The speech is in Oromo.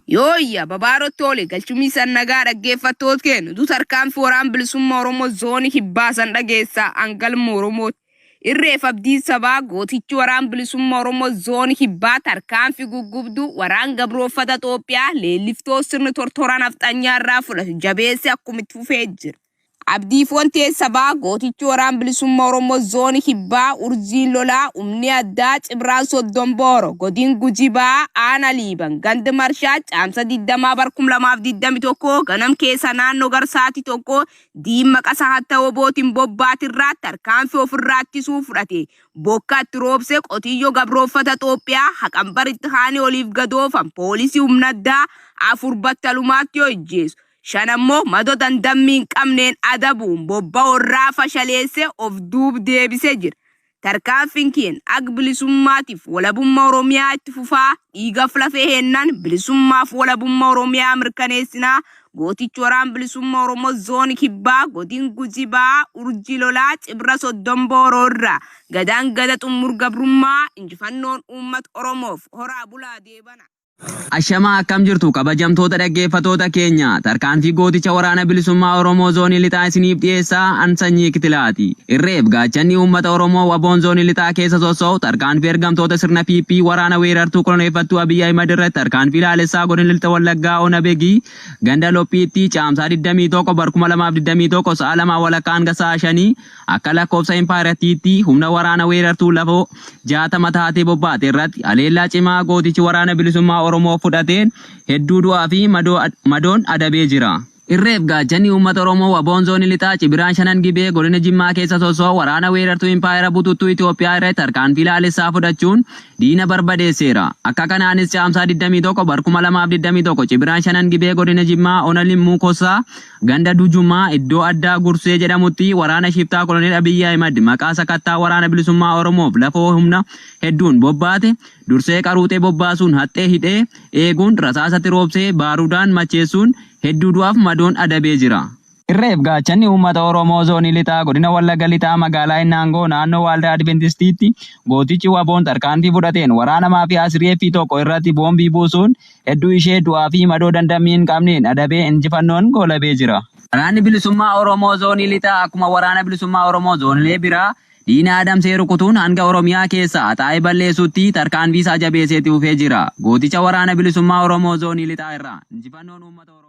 Yooyya babaarotti oole galchumii san nagaa dhaggeeffattoot kennu du tarkaanfii waraan bilisummaa Oromoo zoonii kibbaa san dhageessaa angalma Oromooti. Irreef abdii sabaa gootichi waraan bilisummaa Oromoo zoonii kibbaa tarkaanfii guggubduu waraan gabroofata Xoophiyaa leelliftoo sirni tortoraa nafxanyaa irraa fudhatu jabeessee akkuma itti fufee jira. Abdiif wantee sabaa gootichi waraan bilisummaa Oromoo zoonii kibbaa urjiin lolaa humni addaa Cibraan Soddon Booro godin Gujii ba'aa aana Liiban gandi marshaa caamsa 20 bar 2021 ganam keessa naannoo gar sa'aatii 1 diin maqasa hatta wobootiin bobbaatirraa tarkaanfii ofirraa ittisuu fudhate bokka itti roobse qotiyyoo gabrooffata Xoophiyaa haqan baritti haanii oliif gadoofan poolisii humna addaa 4 battalumaatti yoo ijjeessu 5 ammoo madoo dandammii hin qabneen adabuun bobba'u irraa fashaleessee of duub deebisee jira. Tarkaanfiin keen ag bilisummaatiif walabumma Oromiyaa itti fufaa, dhiigaf lafee heennan bilisummaaf walabumma Oromiyaa mirkaneessinaa, Gootichi Waraan Bilisumma Oromoo Zooni Kibbaa, Godin Gujii Bahaa, Urjii Lolaa, Cibra Soddom Booroo irraa. Gadaan gada xummur gabrummaa, injifannoon uummat Oromoof. Horaa bulaa deebana! Ashamaa akkam jirtu kabajamtoota dhaggeeffatoota keenya tarkaanfii gooticha waraana bilisummaa Oromoo zoonii lixaa isiniif dhiyeessaa an sanyii kitilaati. Irreef gaachanni uummata Oromoo waboon zoonii lixaa keessa sosso'u tarkaanfii ergamtoota sirna PP waraana weerartuu koloneeffattuu Abiy Ahimad irratti tarkaanfii laalessaa godina lixa Wallaggaa Ona Begii ganda Lophiitti caamsaa 21 bar 2021 sa'a 2 walakkaa hanga sa'a 5 Akka lakkoofsa impaayerattiitti humna waraana weerartuu lafoo 60 taatee bobbaate irratti haleellaa cimaa gootichi Waraana Bilisummaa Oromoo fudhateen hedduu du'aa fi madoon adabee jira. Irreef gaachanni uummata Oromoo Waboon Zoonii Lixaa Cibiraan Shanan Gibee godina Jimmaa keessa sosso'u waraana weerartuu impaayera bututtuu Itoophiyaa irratti tarkaanfii laalessaa fudhachuun diina barbadeesseera. Akka kanaanis Caamsaa 21 bar 2021 Cibiraan Shanan Gibee godina Jimmaa Ona Limmuu Kossaa Ganda Dujumaa iddoo addaa Gursee jedhamutti waraana shiftaa Koloneel Abiy Ahimed maqaa sakattaa Waraana Bilisummaa Oromoof lafoo humna hedduun bobbaate dursee qaruuxee bobbaasuun haxxee hidhee eeguun rasaasa itti roobsee baarudaan macheessuun hedduu du'aaf madoon adabee jira. Irreef gaachanni uummata Oromoo Zoonii Lixaa Godina Wallagga Lixaa Magaalaa Innaangoo naannoo Waaldaa Adiventistiitti gootichi WBOn tarkaanfii fudhateen waraana maafiyaa 3F tokko irratti boombii buusuun hedduu ishee du'aa fi madoo dandammii hin qabneen adabee injifannoon goolabee jira. Waraanni Bilisummaa Oromoo Zoonii Lixaa akkuma Waraana Bilisummaa Oromoo Zoonilee biraa diina adamsee rukutuun hanga Oromiyaa keessaa haxaa'ee balleessutti tarkaanfii isaa jabeessee itti fufee jira. Gooticha Waraana Bilisummaa Oromoo Zoonii Lixaa irraa injifannoon uummata Oromoof.